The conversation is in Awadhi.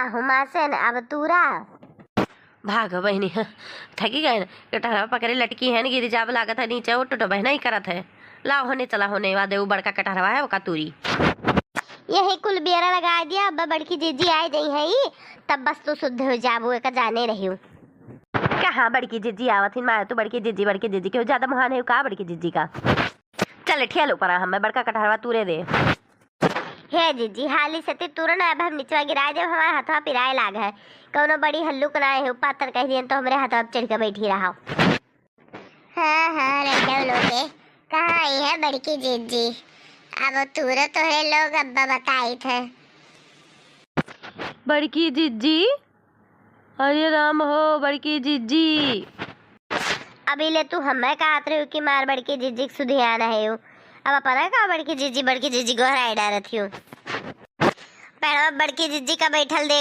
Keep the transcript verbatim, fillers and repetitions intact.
हुमासेन, अब तूरा। भाग बहिनी, थकी गए न। कटहरवा पकड़े लटकी है न, गिरी जाब लागत है नीचे, वो टुटबे नहीं करत है। लाओ होने चला, होने वादे वो बड़का कटहरवा है, ओका तूरी। यही कुल बियरा लगा दिया, अब बड़की जीजी आए गई है ई, तब बस तू शुद्ध हो जाबू, एक जाने रहियो। कहाँ बड़की जीजी आवत हिन, माया तू बड़की जीजी, बड़की जीजी, केहू ज्यादा महान है का बड़की जीजी का? चल ठिया लो परा, हमें बड़का कटहरवा तूरे दे। हे जीजी, हाली से ती तूरो ना, अब हम निचवा गिराए देब, हमार हथवा पिराए लाग है। कौनो बड़ी हल्लुक ना है, पातर कह दियन तो हमरे हथवा पे चढ़ के बैठी रहा। हाँ, हाँ, रंडव लोगे, कहाँ आई है बड़की जीजी? अब तूरो तोहरे लोग अब्बा बताई थे। बड़की जीजी, अरे राम हो, बड़की जीजी। अभी ले तू हमें कहत रही कि मार बड़की जीजी के सुधियान है यू। अब अपना का बड़की जीजी, बड़की जीजी गोहराए डारत हूँ। पैरवा बड़की जीजी का बैठल देख